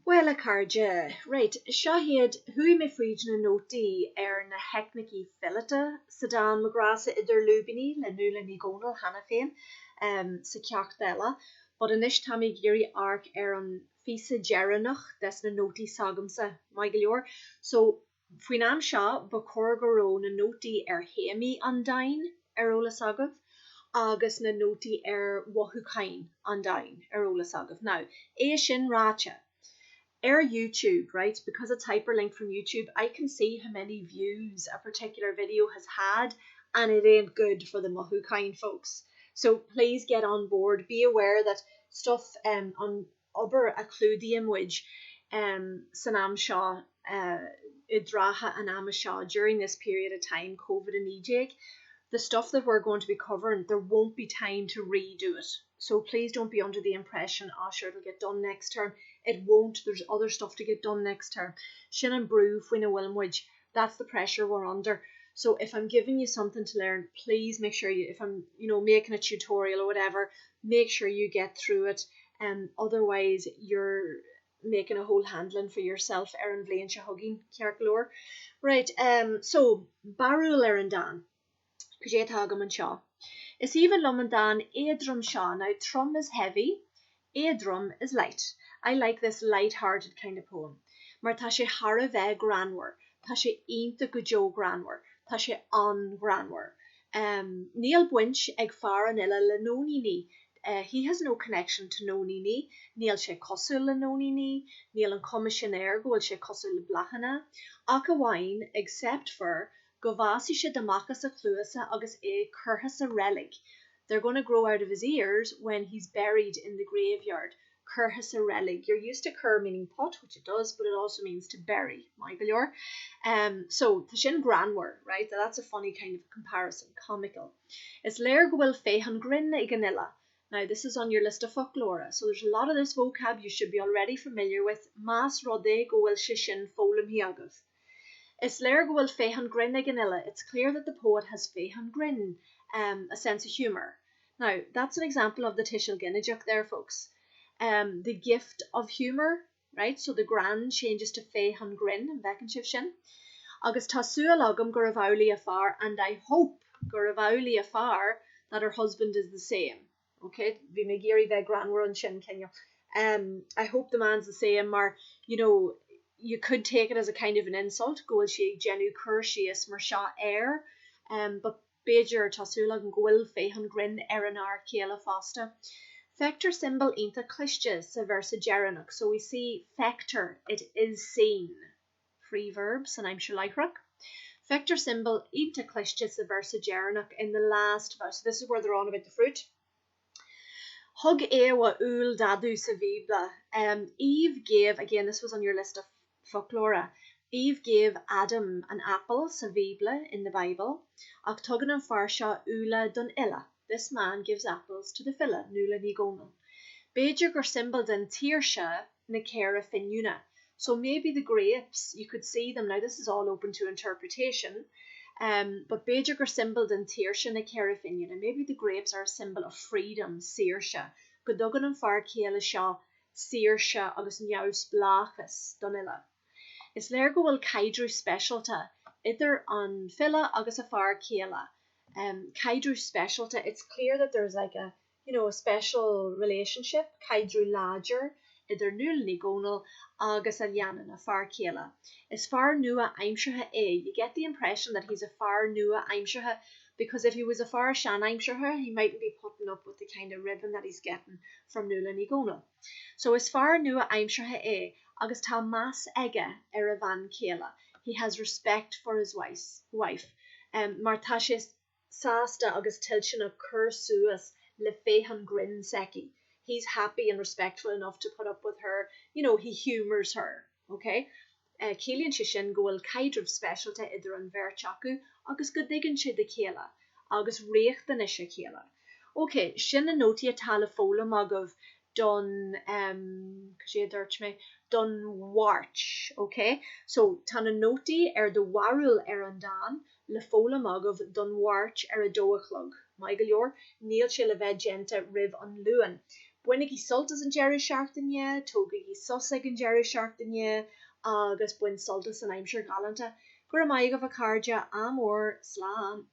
Bhuel, a chairde, right, seo iad, chuaigh mé fríd na nótaí ar na theicnící fileata sa dán Mo Ghrá-sa Idir Lúibíní le Nuala Ní Dhomhnaill cheana féin sa cheacht eile, but anois tá mé ag iarraidh amharc ar an phíosa deireanach des na nótaí s'agamsa, maith go leor. So, Faoin am seo, ba chóir go raibh na nótaí ar théamaí an dáin ar eolas agaibh agus na nótaí ar mhothúcháin an dáin ar eolas agaibh. Now, é sin ráite, ar YouTube, right, because it's hyperlinked from YouTube, I can see how many views a particular video has had and it ain't good for the mothúcháin, folks. So please get on board, be aware that stuff um, on obair a chlúdaíonn muid san am seo, i dtrátha an ama seo, during this period of time, Covid-19, the stuff that we're going to be covering, there won't be time to redo it. So please don't be under the impression, ah sure it'll get done next term. It won't, there's other stuff to get done next term. Sin an brú faoina bhfuil muid. That's the pressure we're under. So if I'm giving you something to learn, please make sure you, if I'm, you know, making a tutorial or whatever, make sure you get through it. Um, otherwise you're making a whole handling for yourself ar an bhliain seo chugainn, ceart go leor. Right, um, so, barúil ar an dán. Cad é atá agam anseo? Is aoibhinn liom an dán éadrom seo. Now, trom is heavy, éadrom is light. I like this light-hearted kind of poem. Mar tá sé thar a bheith greannmhar. Tá sé iontach go deo greannmhar. Tá sé an-ghreannmhar. Um, níl baint ag fear an fhile le nóiníní. He has no connection to nóiníní. Níl sé cosúil le nóiníní. Níl an chuma sin air go bhfuil sé cosúil le bláthanna. Ach amháin, except for, go bhfásfaidh siad amach as a chluasa agus é curtha sa reilig, they're gonna grow out of his ears when he's buried in the graveyard, curtha sa reilig, you're used to cur meaning put, which it does, but it also means to bury, maith go leor. Um, so, tá sin greannmhar, right, that's a funny kind of comparison, comical. Is léir go bhfuil féith an ghrinn ag an fhile. Now, this is on your list of foclóra, so there's a lot of this vocab you should be already familiar with, más rud é go bhfuil sé sin foghlamtha agaibh. Is léir go bhfuil féith an ghrinn ag an fhile, it's clear that the poet has féith an ghrinn, um, a sense of humour. Now, that's an example of the tuiseal ginideach there, folks. Um, the gift of humour, right? So the greann changes to féith an ghrinn, an bhfeiceann sibh sin? Agus tá súil agam gurbh amhlaidh a fear, and I hope gurbh amhlaidh a fear that her husband is the same. Ok, bhí mé ag iarraidh bheith greannmhar ansin, cineál. Um, I hope the man's the same mar, you know, you could take it as a kind of an insult go bhfuil sí ag déanamh cur síos mar seo air, um, but b'fhéidir, tá súil agam go bhfuil féith an ghrinn ar an fhear céile fosta. Feictear siombail iontach cliste sa véarsa deireanach, so we see feictear, it is seen. free verb san aimsir láithreach. Feictear siombail iontach cliste sa véarsa deireanach in the last verse. So this is where they're on about the fruit. Thug Éabha úll d'Adhamh sa Bhíobla. Um, Eve gave, again this was on your list of foclóra, Eve gave Adam an apple sa Bhíobla, in the Bible, ach tugann an fear seo úlla don fhile. This man gives apples to the file, Nuala Ní Dhomhnaill. B'fhéidir gur siombail den tsaoirse na caora finiúna. So maybe the grapes, you could see them, now this is all open to interpretation, um, but b'fhéidir gur siombail den tsaoirse na caora finiúna, maybe the grapes are a symbol of freedom, saoirse, go dtugann an fear céile seo saoirse agus neamhspleáchas don fhile. Is léir go bhfuil caidreamh speisialta idir an file agus a fear céile, um, caidreamh speisialta, it's clear that there's like a you know, a special relationship, caidreamh láidir idir Nuala Ní Dhomhnaill agus a leannán, a fear céile. Is fear nua-aimseartha é, you get the impression that he's a fear nua-aimseartha because if he was a fear sean-aimseartha he mightn't be putting up with the kind of ribbing that he's getting from Nuala Ní Dhomhnaill. So is fear nua-aimseartha é agus tá meas aige ar a bhean chéile, he has respect for his wife, um, mar tá sé sásta agus toilteanach cur suas le féith an ghrinn s'aici, he's happy and respectful enough to put up with her, you know, he humours her, ok? Ciallaíonn sé sin go bhfuil caidreamh speisialta idir an bheirt acu agus go dtuigeann siad a chéile agus riachtanais a chéile. Ok, sin na nótaí atá le foghlaim agaibh don, em, cad é a dúirt mé, don Mháirt, ok? So, tá na nótaí ar do bharúil ar an dán le foghlaim agaibh don Mháirt ar a dó a chlog. Maith go leor, níl sé le bheith déanta roimh an Luan. Bainigí sult as an deireadh seachtaine, tógaigí sos ag an deireadh seachtaine agus bain sult as an aimsir ghalánta. Go raibh maith agaibh a chairde, ádh mór, slán!